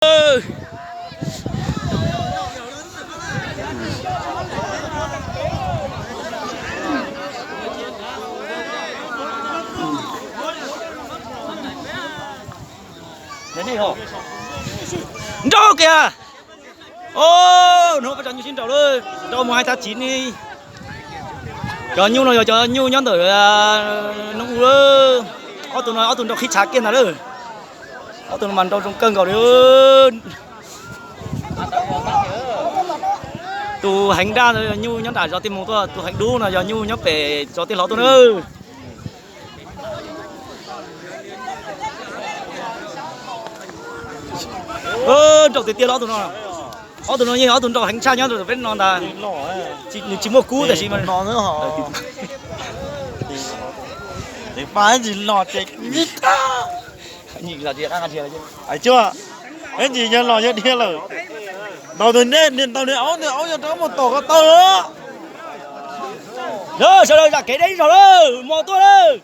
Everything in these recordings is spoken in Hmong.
Nrau kiag. O, hnub peb cov nyuj sib nraus lawm, nrau mus hais tag tsiv ni. Cov nyuj no yog cov nyuj nyob ntawm noo u lawm. Ob tug no ob tug nrau qhib tshav kiag ntag lawm. Ob tug no mas nrau zoo kawg nkaus li. Tus heev daj no yog nyuj nyob nram zos Tiaj Moos tuaj, tus heev dub no yog nyuj nyob pem zos Tiaj Hlov tuaj na. Nrau tiag tiag li ob tug no. Ob tug no yeej ob tug nrau heev tshaj nyob rau peb no ntag. Nws tsis muaj kub tab sis mas no. Tsis los ces, ib ntsis yog los yog dhia lawm. Ntaus tus nej, ntaus niag aub, niag aub yog rov mus tom ko taw lawm. Sawv daws zam kev deb ib zaug lawm, mos tuaj lawm.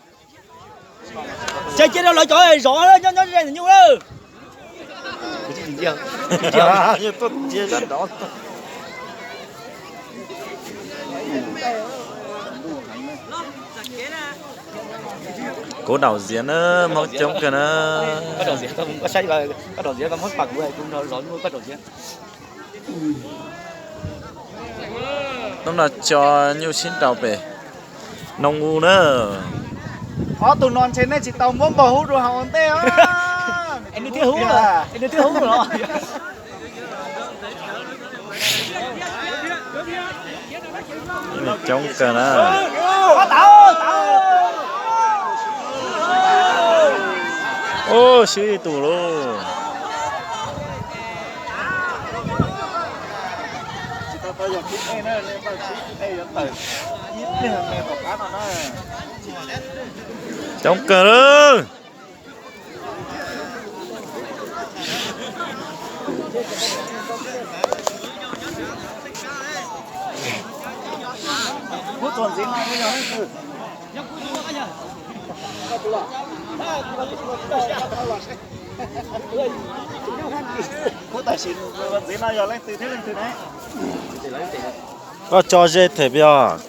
Ces cia rau lawv cov zov nyob nyob ze nyuj lawm. Kuv daum ziav na, Hmoob coob kawg na. Hnub no tso nyuj sib nraus pem noo u na. Ob tug no ntshe nej tsis tau muab npog hub rau hauv ua ntej os. Nws thiaj hub los, nws thiaj hub los. Coob kawg na. Ub, swb ib tug lauj. Coob kawg lawm. Koj tso ze them pes os.